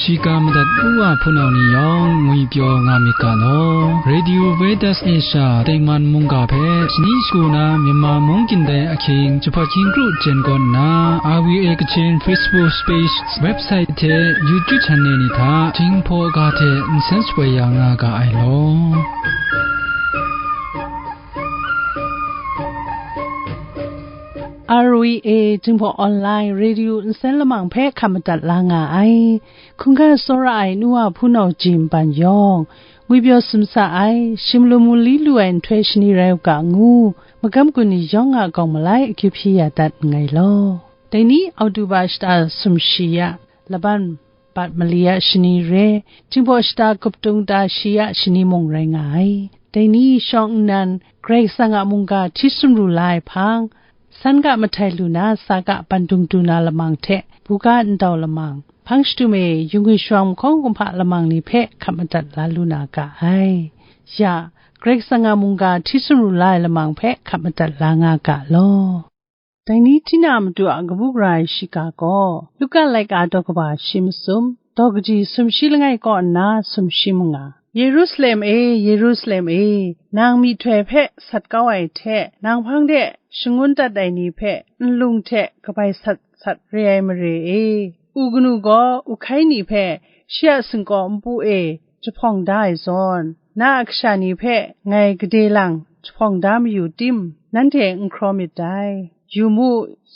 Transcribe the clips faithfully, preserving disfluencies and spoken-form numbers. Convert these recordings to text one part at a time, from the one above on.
Shiga madat u wa hpunau ni yawng ngwi pyaw nga myit ga law. Radio Veritas Asia tengman mungga hpe shani shagu na Myanmar mung gindai ahkying jahpat hkying kru jen kaw nna, R V A Kachin Facebook page, website hte YouTube channel ni hta Jinghpaw ga hte nsen shapoi ya nga ga ai law. R V A Jinghpaw Online Radio nsen lamang hpe hkap madat la nga ai. Hkungga tsawra ai nu wa hpunau ji nban yawng, ngwipyaw sumsa ai, shimlum mali lu ai nhtoi shani rai u ga ngu, magam gun ni yawng a gawng malai akyu hpyi ya dat nngai law. Dai ni Oktoba shata sumshi ya, laban bat mali ya shani re, Jinghpaw shata guptung ta shi ya shani mung rai nga ai. Dai ni shawng nnan, Karai Kasang a mungga hti sumru la ai hpang, san ga mahtai lu na, sa ga bandung du na lamang hte, buga ndau lamang, hpang shadum e yu ngwi shawng mahkawng kumhpa lamang ni hpe hkap madat la lu na ga ai. Ya, Karai Kasang a mungga hti sumru la ai lamang hpe hkap madat la nga ga law. Dai ni Tina matu a kabu gara ai shiga gaw, Luka laika daw kaba shi masum, daw kaji sumshi langai kaw nna sumshi manga, Yerusalem e, Yerusalem e, nang myihtoi hpe sat kau ai hte, nang hpang de shangun dat ai ni hpe nlung hte kabai sat sat re ai mare e, u kanu gaw u hkai ni hpe shi a singkaw npu e jahpawng da ai zawn, na a kasha ni hpe ngai gade lang jahpawng da mayu tim, nanhte n hkraw myit dai. Yu mu,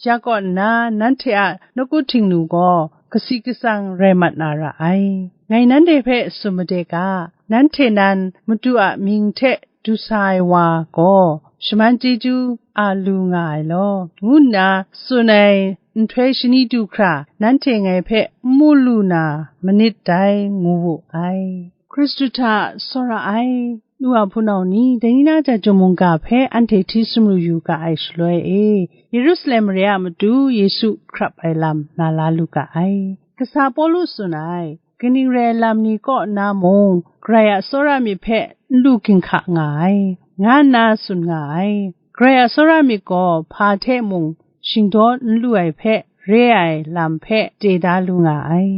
ya kaw nna nanhte a nawku htingnu gaw kasi katsang rai mat na ra ai. Ngai nanhte hpe tsun made ga, nanhte nan Madu a mying hte du sa ai wa gaw shaman chyeju a lu nga ai law, ngu nna tsun ai nhtoi shani du hkra, nanhte ngai hpe n mu lu na manit dai, ngu wu ai. Hkristu hta tsawra ai nu wa hpunau ni, dai ni na ja jung mungga hpe anhte hti sumru yu ga ai shaloi e, Yerusalem mare a matu Yesu hkrap ai lam na la lu ga ai. Kasa Pawlu tsun ai, kaning rai lam ni kaw na mung, Karai a tsawra myit hpe n lu ginhka nga ai, nga nna tsun nga ai. Karai a tsawra myit gaw hpa hte mung shingdaw n lu ai hpe, re ai lam hpe chye da lu nga ai.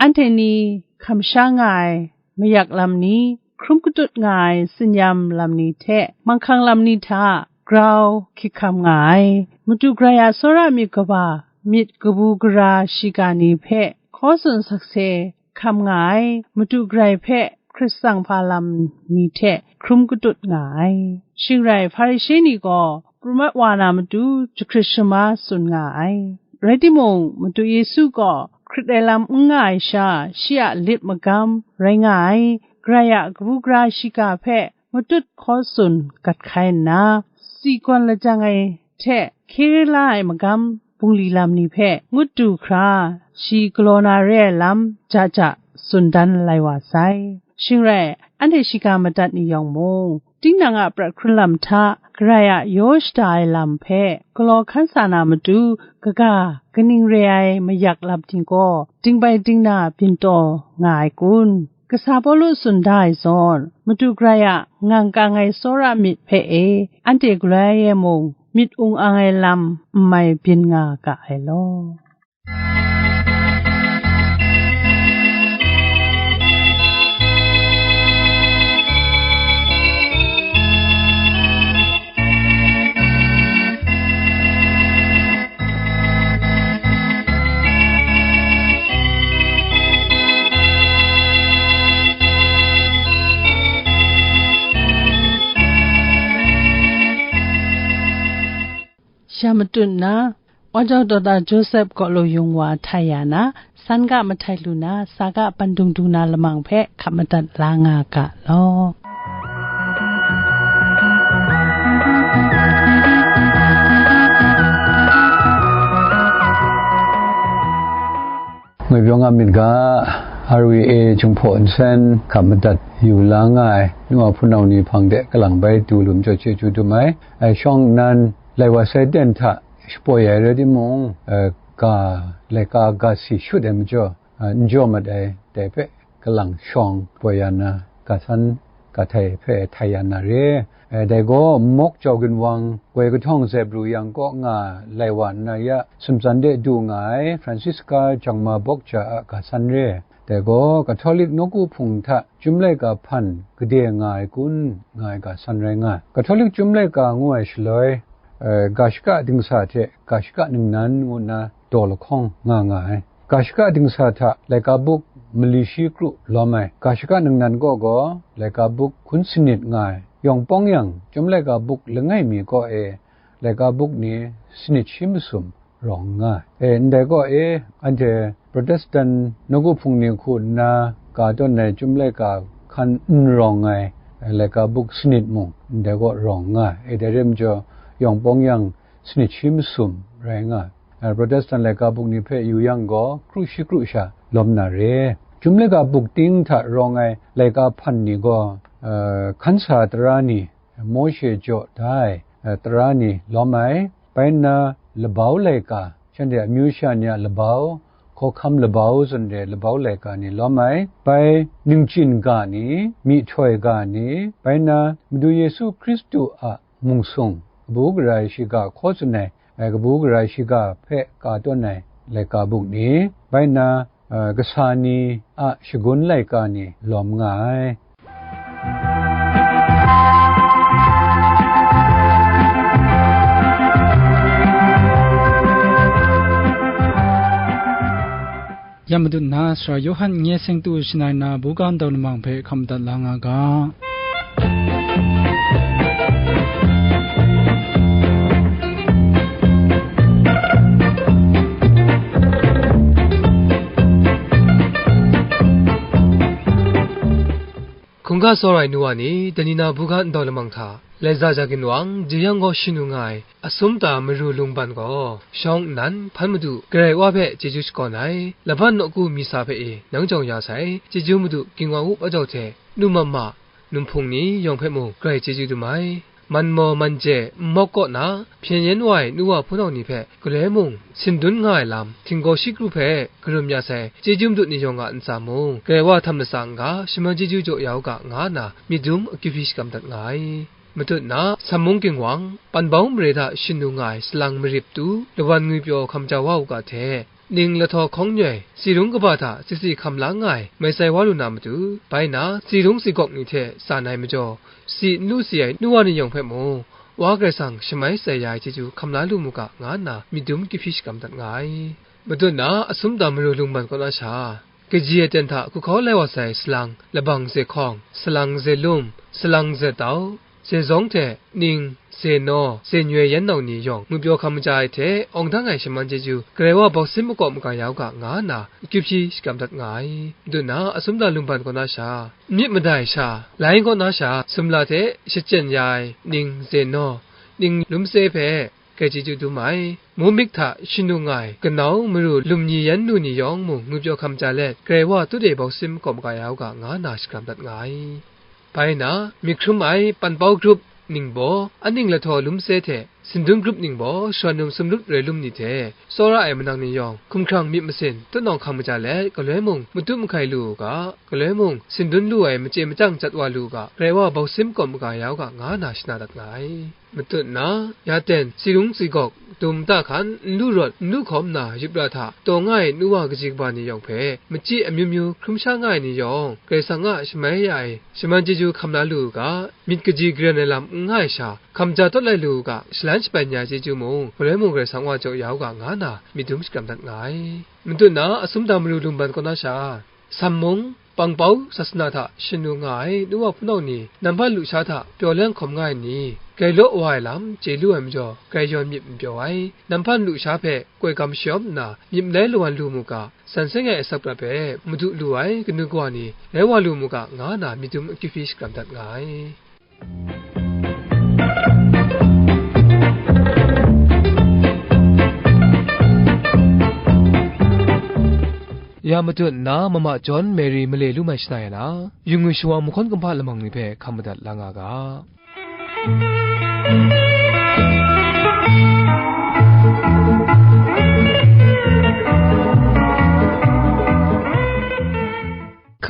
Anhte ni hkamsha nga ai mayak lam ni, hkrum katut nga ai tsinyam lam ni hte, manghkang lam ni hta grau hkyik hkam nga ai. Madu Karai a tsawra myit kaba, myit kabu gara shiga ni hpe hkaw tsun sakse hkam nga ai, Madu Karai hpe hkrit tsang hpa lam ni hte hkrum katut nga ai. Shing rai, Hparishe ni gaw pru mat wa na matu jahkrit shama tsun nga ai. Rai timung, Madu Yesu gaw hkrit ai lam n nga ai sha, shi a lit magam rai nga ai, Karai a kabu gara shiga hpe matut hkaw tsun gat hkai nna, si gawn lajang ai hte hkye la ai magam bungli lam ni hpe ngut du hkra, shi galaw na re ai lam ja ja tsun dan lai wa sai. Shing rai, anhte shiga madat ni yawng mung, tinang a prat hkrun lam hta Karai a yaw shada ai lam hpe galaw hkan sa na matu, kaga kaning re ai mayak lam ni gaw dingbai dingna byin taw nga ai kun? Kasa Pawlu tsun da ai zawn, Madu Karai a ngang kang ai tsawra myit hpe e, anhte galoi e mung myit ung ang ai lam n mai byin nga ga ai law. Sha matut nna, Wa jau dawda Joseph gaw law yung wa htai ya na, san ga mahtai lu na, sa ga bandung du na lamang hpe hkap madat la nga ga law. Ngwi pyaw nga myit ga, R V A Jinghpaw Nsen hkap madat yu la nga ai, nu wa hpunau ni hpang de kalang bai du lu majaw chyeju dum ai. Ai shawng nnan, lai wa sai ten hta shapoi ai rai timung, eh, ga, laika ga si shut ai majaw, eh, n jaw mat ai, dai hpe kalang shawng poi ya na, ga san, ga htai hpe htai ya na re. Eh, dai gaw Mawk Jau Ginwang, Goi Kahtawng Zep Ru Yang kaw nga lai wa nna ya, sumtsan de du nga ai Francisca Jangma Bawk Ja a ga san re. Dai gaw, Catholic nawku hpung hta Chyum laika hpan gade nga ai kun, nga ai ga san rai nga ai. Catholic Chyum laika ngu ai shaloi, eh, ga shaka dingsa hte ga shaka ningnan ngu nna daw lahkawng nga nga ai. Ga shaka dingsa hta laika buk mali shi kru lawm ai. Ga shaka ningnan kaw gaw laika buk hkun sanit nga ai. Yawng pawng yang, Chyum laika buk langai mi kaw e laika buk ni sanit shi masum rawng nga ai. E, ndai kaw e, anhte Protestant nawku hpung ni hku nna ga tawn ai Chyum laika hkan n rawng ai, e, laika buk sanit mung ndai kaw rawng nga ai. E, dai rai majaw, yawng pawng yang sanit shi masum rai nga ai. E, Protestant laika buk ni hpe yu yang gaw, kru shi kru sha lawm na re. Chyum laika buk ting hta rawng ai laika hpan ni gaw, e, hkan sa tara ni, Mawshe jaw da ai, e, tara ni lawm ai, bai nna labau laika, shanhte amyu sha ni a labau, hkawhkam labau zawn re labau laika ni lawm ai, bai ningchin ga ni, myihtoi ga ni, bai nna Madu Yesu Hkristu a mungsung, kabu gara ai shiga hkaw tsun ai, e, kabu gara ai shiga hpe ka tawn ai laika buk ni, bai nna, e, kasa ni a shagun laika ni lawm nga ai. Ya matut nna, Sara Yawhan nye seng tu shangai na buga ndau lamang hpe hkam madat la nga ga. Hkungga tsawra ai nu wa ni, dai ni na buga ndau lamang hta, laiza ja ginwang, jeyang gaw shanu nga ai, asum ta maru lungban gaw, shawng nnan, hpan madu, Karai Wa hpe chyeju shakawn ai, laban nawku mi sa hpe e, nang jawng ya sai, chyeju madu, ginwang u pa jau hte, nu mama, numhpung ni yawng hpe mung, Karai chyeju dum ai. Man maw man je, nmawk kaw na, hpyen yen wa ai nu wa hpunau ni hpe, galoi mung, sin dun nga ai lam, htinggaw shi kru hpe, karum ya sai, chyeju madu ni yawng a ntsa mung, Karai Wa htam latsa n-ga, shaman chyeju jaw ya u ga, nga nna, myit dum akyu hpyi shakram dat nga ai. Matut na, Sammung ginwang, panbau mare hta shanu nga ai salang marip tu, lawan ngwi pyaw hkam ja wa u ga hte, ning lahtaw hkawng nyoi, si rung kaba hta sisi hkam la nga ai, mai sai wa lu na matu, bai na, si rung si gawk ni hte tsan ai majaw, si n lu si ai nu wa ni yawng hpe mung, Wa Karai Kasang shamai sai ya ai chyeju hkam la lu mu ga, nga nna myit dum akyu hpyi shakram dat nga ai. Matut na, asum ta maru lungban kaw na sha, kaji aten hta hku hkau lai wa sai salang, labang ze hkawng, salang ze lum, salang ze tau, ze zawng hte ning, ze naw, ze nyoi yan nau ni yawng ngwi pyaw hkam maja ai hte, awng dang ai shaman chyeju, Karai Wa bawsim makawp maga ya u ga, nga nna, akyu hpyi shakram dat nga ai. Matut na, asum ta lungban kaw na sha, n myit madai sha, lai kaw na sha, sumla hte shachyen ya ai, ning, ze naw, ning, lum se hpe, Karai chyeju dum ai. Mumik hta shanu nga ai, kanau maru lum ni yan nu ni yawng mung ngwi pyaw hkam ja let, Karai Wa tut e bawsim makawp maga ya u ga, nga nna shakram dat nga ai. Bai na, myit hkrum ai panpau grup ning baw, aning lahtaw lum se hte, sin dun grup ning baw, shawan num sumlut rai lum ni hte, tsawra ai manang ni yawng, hkumhkrang myit masin, tutnawng hkam maja let, galoi mung, matu mahkai lu u ga, galoi mung, sin dun lu ai, machye machyang jat wa lu u ga, Karai Wa bawsim makawp maga ya u ga, nga nna shana dat nga ai. Matut na, ya ten, si rung si gawk, dum ta hkan, n lu rawt, n lu hkawm na, yup ra hta, taw nga ai nu wa kaji kaba ni yawng hpe, machyi amyu myu hkrum sha nga ai ni yawng, Karai Kasang a shamai ya ai, shaman chyeju hkam la lu u ga, myit kaji karen ai lam n nga ai sha, hkam ja tawt lai lu u ga, shalan shabai ni ai chyeju mung, galoi mung Karai Kasang Wa jaw ya u ga, nga nna, myit dum shakram dat nga ai. Matut na, asum ta maru lungban kaw na sha, Sammung, Pangbau sasana hta shanu nga ai nu wa hpunau ni, nampan lusha hta pyaw leng hkawm nga ai ni, grai law wa ai lam chye lu ai majaw, grai yawn myit n pyaw ai. Nampan lusha hpe koi gam shayawm nna, myit malai lawan lu mu ga, san seng ai asak prat hpe madu lu ai kanu kawa ni, rai wa lu mu ga, nga nna myit dum akyu hpyi shakram dat nga ai. Ya matut nna, Mama John Mary male lu mai shana ya na, yu ngwi shawang mahkawn kumhpa lamang ni hpe hkam madat la nga ga.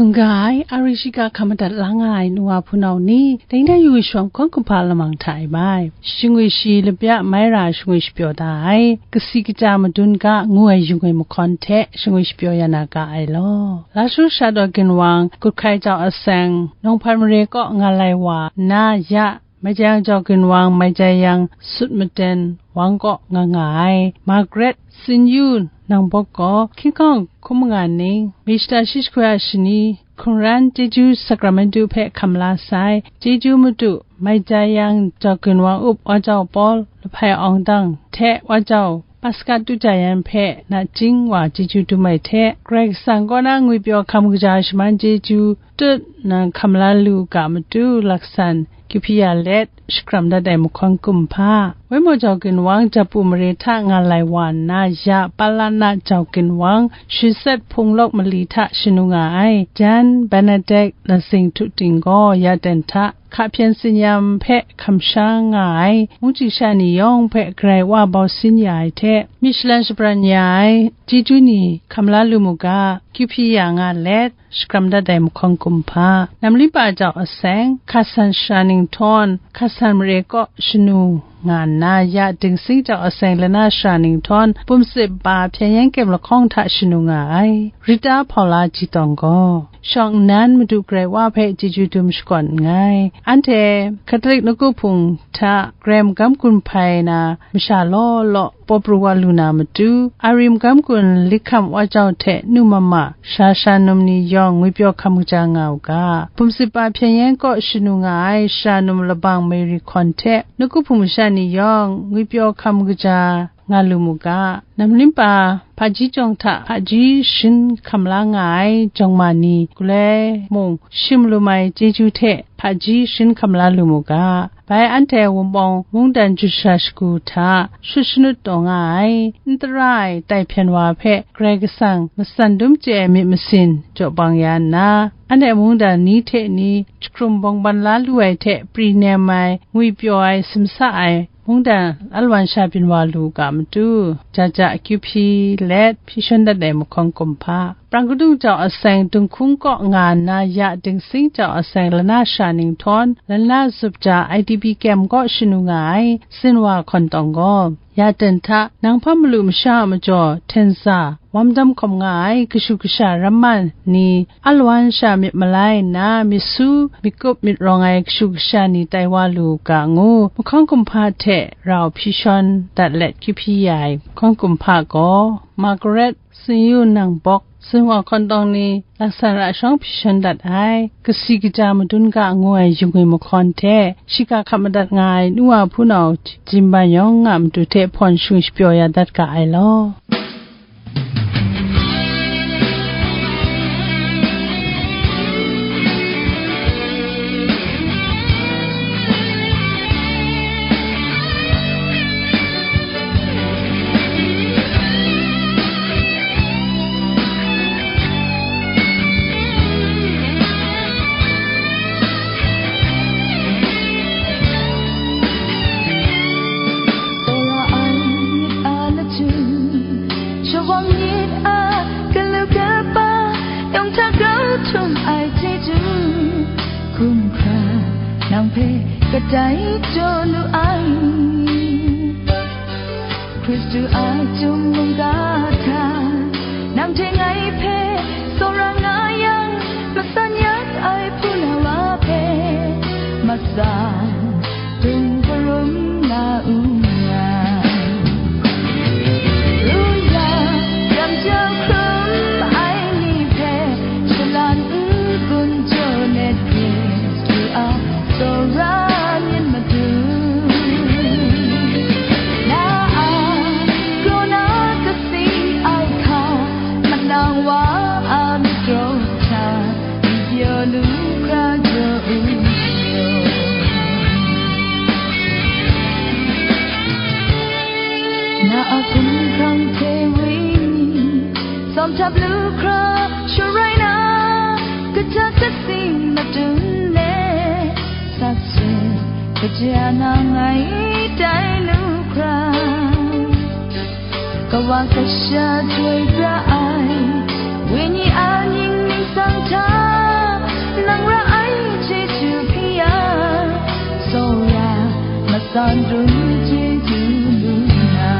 N ga ai, a ri shiga hkam madat la nga ai nu wa hpunau ni, dai na yu shawng hkawng kumhpa lamang hta e bai. Shingwi shi lapya mai ra shingwi shapyaw da ai, kasi kaja madun ga ngu ai yung ai mahkawn hte shingwi shapyaw ya na ga ai law. Lashu sha daw ginwang, Gut Hkai Jau Aseng, Nawng Hpan Mare kaw nga lai wa, na ya, Mai Jai Yang Jau Ginwang, Mai Jai Yang Sut Maten Wang kaw nga nga ai, Margaret Sin Yu Nang Bok gaw, Hkying Hkawng hkum manga ning, mi shata shi jahkwi a shani, hkungran chyeju Sacramento hpe hkam la sai, chyeju madu, Mai Jai Yang Jau Ginwang up Wa Jau Paul, Lahpai Awng Dang hte Wa Jau Paskat Tu Ja Yan hpe nachying wa chyeju dum ai hte, Karai Kasang kaw na ngwipyaw hkam kaja shaman chyeju tut nang hkam la lu ga matu laksan, kyu hpyi ya let, shakram dat ai mahkawn kumhpa. Waimaw Jau Ginwang, Japu mare hta nga lai wa nna, ya Palana Jau Ginwang, Shitsat Hpung Lawk mali hta shanu nga ai, Jan Benedict Lasing Htu Ting gaw, ya ten hta, hka hpyen tsinyam hpe hkam sha nga ai, mungchying sha ni yawng hpe Karai Wa bau sin ya ai hte, myi shalan shabran ya ai, chyeju ni hkam la lu mu ga, kyu hpyi ya nga let, shakram dat ai mahkawn kumhpa, Namlimpa Jau Aseng, Hkasan Sara Ninghtawng, Hkasan mare kaw shanu nga nna, ya Dingsing Jau Aseng, Lana Sara Ninghtawng, Pumsip Pa Hpyen Yan Kyem lahkawng hta shanu nga ai, Rita Hpaula Jitawng gaw, shawng nnan Madu Karai Wa hpe chyeju dum shakawn nngai. Anhte Catholic nawku hpung hta Karai magam gun hpai na masha law law, paw pru wa lu na matu, a ri magam gun Likham Wa Jau hte nu mama, sara sara num ni yawng ngwipyaw hkam kaja nga u ga. Pumsip Pa Hpyen Yan kaw shanu nga ai sara num labang Mary Hkawn hte, nawku hpung masha ni yawng ngwipyaw hkam kaja nga lu mu ga. Namlimpa, Hpaji Jawng hta Hpaji Shin hkam la nga ai jawng ma ni, galoi mung shim lum ai chyeju hte Hpaji Shin hkam la lu mu ga. Bai anhte Wunpawng mungdan Jut Sha Shagu hta shut shanut taw nga ai, n tara ai tai hpyen wa hpe Karai Kasang matsan dum chye ai myit masin jaw bang ya nna, anhte mungdan ni hte ni jahkrum bawngban la lu ai hte pri nem ai, ngwipyaw ai, simsa ai, mungdan alwan sha byin wa lu ga matu, ja ja akyu hpyi let hpyi shawn dat ai mahkawn kumhpa, Prang Kadung Jau Aseng Dunghkung kaw nga nna, ya Dingsing Jau Aseng Lana Sara Ninghtawng, Lana Zup Ja I D P Camp kaw shanu nga ai, Sinwa Hkawn Tawng gaw, ya ten hta, nang hpa malu masha a majaw hten sa, wam dam hkawm nga ai kashu kasha ramma ni, alwan sha myit malai nna, myit su, myit kup, myit rawng ai kashu kasha ni tai wa lu u ga ngu, mahkawn kumhpa hte rau hpyi shawn dat let kyu hpyi ya ai mahkawn kumhpa gaw, Margaret Sin Yu Nang Bok, Sinwa Hkawn Tawng ni, laksan ra shawng hpyi shawn dat ai, kasi kaja madun ga ngu ai yung ai mahkawn hte, shiga hkap madat nga ai nu wa hpunau, Jim Ban Yawng a matu hte hpawn shung shapyaw ya dat ga ai law. Tsawra ai myit a lachyum, shawang myit a galu kaba, yawng hta grau htum ai chyeju, hkum hkra nang hpe kadai jaw lu ai. Hkristu a chyum mungga hta, nang hte ngai hpe tsawra nga yang, matsan yak ai hpunau wa hpe, matsan dung karum na u nga. Ru yang, ram jau hkrum ai ni hpe, shalan n-gun jaw let Hkristu a tsawra myit matu. Na a, kaw na kasi ai hka, manang wa a myit graw hta, myit yaw lu hkra jaw u. Na a hkumhkrang hte wenyi, tsawm htap lu hkra sharai na, kata kasi madun le, sakse kaja na ngai tai lu hkra. Kawa Kasha chyoi pra ai, wenyi a ning ningsang hta, Andun chyeju lu na.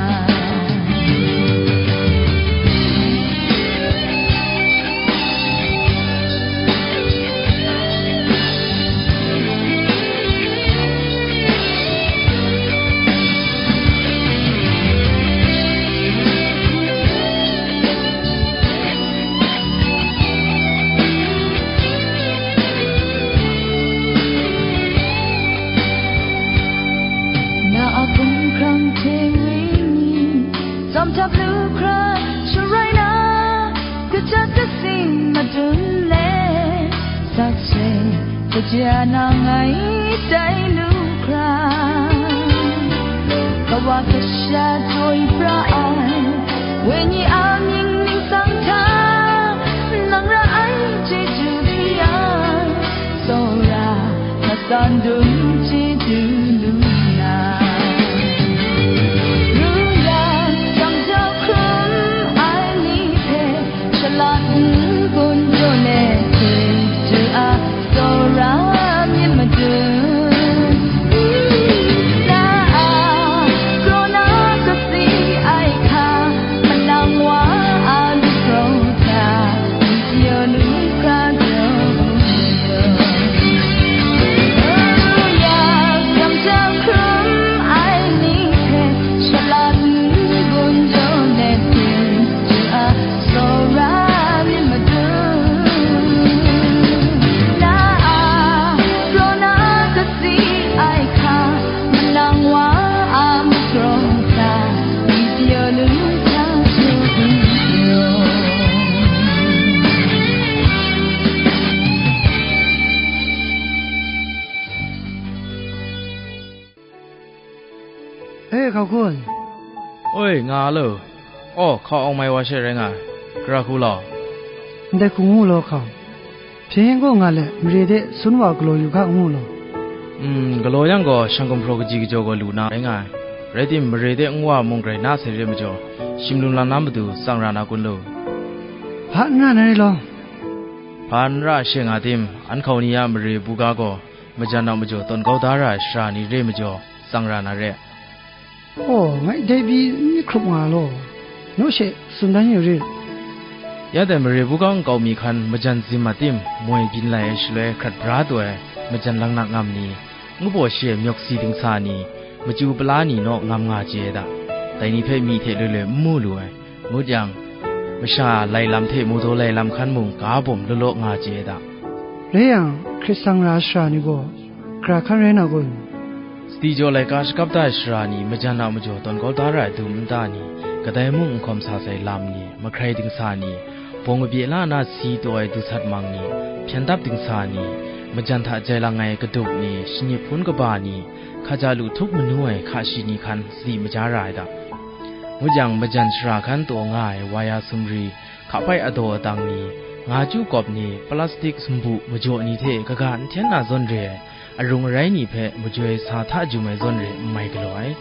Na a hkumhkrang hte wenyi, tsawm hta lu hkra sharai na, kajat kasing madun le, sakse kaja na ngai tai lu hkra. Kawa kasha taw pra ai, wenyi a mying ningsang hta, nang ra ai chyeju hpyi ai, tsawra na san dum chyeju lu na. Ru yang, jam jau hkrum ai ni hpe, shalat n-gun jaw let hte, chyeju a tsawra myit madun. Na a, kraw na kasi ai hka, manang wa a lukraw hta, myit yaw lu hkra jaw u. Ya, jam jau hkrum ai ni hpe, shalat n-gun jaw let hte, chyeju a tsawra myit madun. Na a, kraw na kasi ai hka, manang wa a magraw hta, myit yaw lu hkra jaw u. E, hkau hku ai. Oi, nga a lo. Aw, hkau awng mai wa she rai nga ai. Gara hku law. Ndai hku ngu law hkau. Hpyen yen gaw nga let, mare de sun wa galaw yu hka ngu law. Mm, galaw yang gaw, shang gumhpraw kaji kajaw gaw lu na rai nga ai. Rai tim, mare de nwa mung grai na sai re majaw, shim lum lam na matu tsang ra na kun lo. Hpa n ra na re law. Hpa n ra she nga tim, an hkau ni a mare buga gaw, majan a majaw tawn kau da ra ai shara ni re majaw, tsang ra na re. Aw, ngai dai pyi n myit hkrup nga law, naw she tsun dan yu rit. Ya dai mare buga nkau mi hkan majan zim a tim, moi byin lai ai shaloi hkrat bra taw ai, majan langnak ngam ni, ngu baw shi ai myawk si dingsa ni, machyu pala ni naw ngam nga chye ai da. Dai ni hpe myi hte loi loi n mu lu ai. Ngut yang, masha lai lam hte mawdaw lai lam hkan mung ga bawm law law nga chye ai da. Rai yang, hkrit sang ra shara ni gaw, gara hkan rai na kun? Sadi jaw laika shakap da ai shara ni, majan a majaw tawn kau da ra ai dum nta ni, kadai mung n hkawm sa sai lam ni, mahkrai dingsa ni, bawng kabye la na si taw ai dusat mang ni, hpyen dap dingsa ni, majan hta jai lang ai kadup ni, shangyip hpun kaba ni, hkaja lu htup manu ai hka shi ni hkan sadi maja ra ai da. Ngut yang, majan shara hkan taw nga ai waya sumri, hkapai adaw adang ni, nga chyu kawp ni, plastik sumbu majaw ni hte kaga n hten na zawn re ai, arung arai ni hpe majoi sa hta jum ai zawn re n mai galaw ai.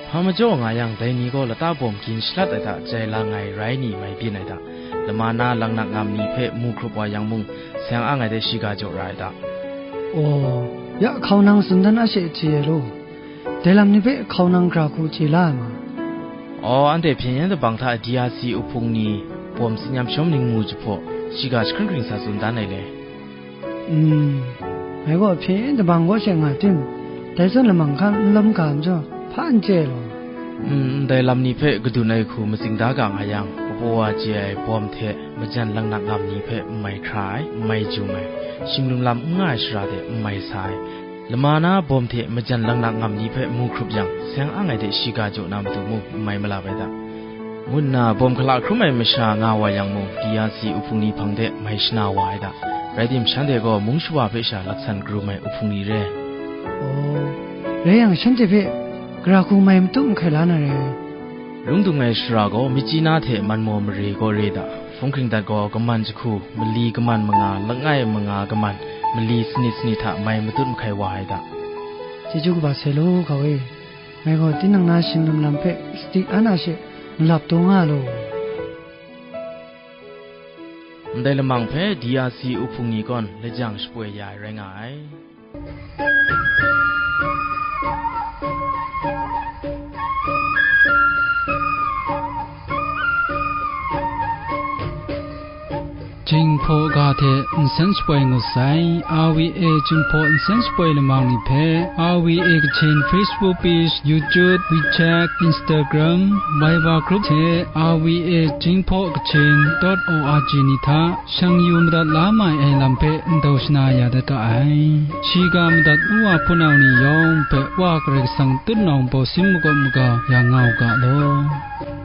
Hpa majaw nga yang, dai ni gaw lata bawm gin shalat ai hta jai lang ai rai ni mai byin ai hta, lama na langnak ngam ni hpe mu hkrup wa yang mung, seng ang ai de shiga jaw ra ai hta. Aw, ya hkau nang tsun dan a she chye ai law. Dai lam ni hpe hkau nang gara hku chye la ai ma? Aw, anhte hpyen yen dabang hta D R C uhpung ni, bawm tsin yam shawm ningmu jahpaw, shiga jahkring hkring sa tsun dan ai le. Mm, ngai gaw hpyen yen dabang kaw she nga tim, dai zawn lamang hkan n lawm ga majaw, hpa n chye ai law. Mm, ndai lam ni hpe kadun ai hku matsing da ga nga yang, kapaw wa chye ai bawm hte majan langnak ngam ni hpe n mai hkra ai, n mai jum ai, shim lum lam n nga ai shara de n mai sa ai, lama na bawm hte majan langnak ngam ni hpe mu hkrup yang, seng ang ai de shiga jaw na matu mung n mai malap ai da, ngu nna bawm hkala hkrum ai masha nga wa yang mung, D R C uhpung ni hpang de mai shana wa ai da. Rai tim, shanhte gaw mung shawa hpe sha laksan karum ai uhpung ni re. Aw, rai yang, shanhte hpe gara hku mai matu n hkai la na re. Lung dung ai shara gaw, Myitkyina hte Manmaw mare gaw re da. Hpung hkring dat gaw, kaman jahku, mali kaman manga, langai manga kaman, mali sanit sanit hta mai matut mahkai wa ai da. Chyeju kaba sai law, hkau e. Ngai gaw tinang na shing lum lam hpe sadi an a she malap taw nga law. Ndai lamang hpe D R C uhpung ni gaw lajang shapoi ya ai rai nga ai. Hpaw ga hte nsen shapoi ngut sai. R V A Jinghpaw nsen shapoi lamang ni hpe R V A Kachin Facebook page, YouTube, WeChat, Instagram, Viber group hte R V A Jinghpaw Kachin dot O R G ni hta shang yu madat la mai ai lam hpe ndau shana ya dat ga ai. Shiga madat u wa hpunau ni yawng hpe Wa Karai Kasang tutnawng bawsin makawp maga ya nga u ga law.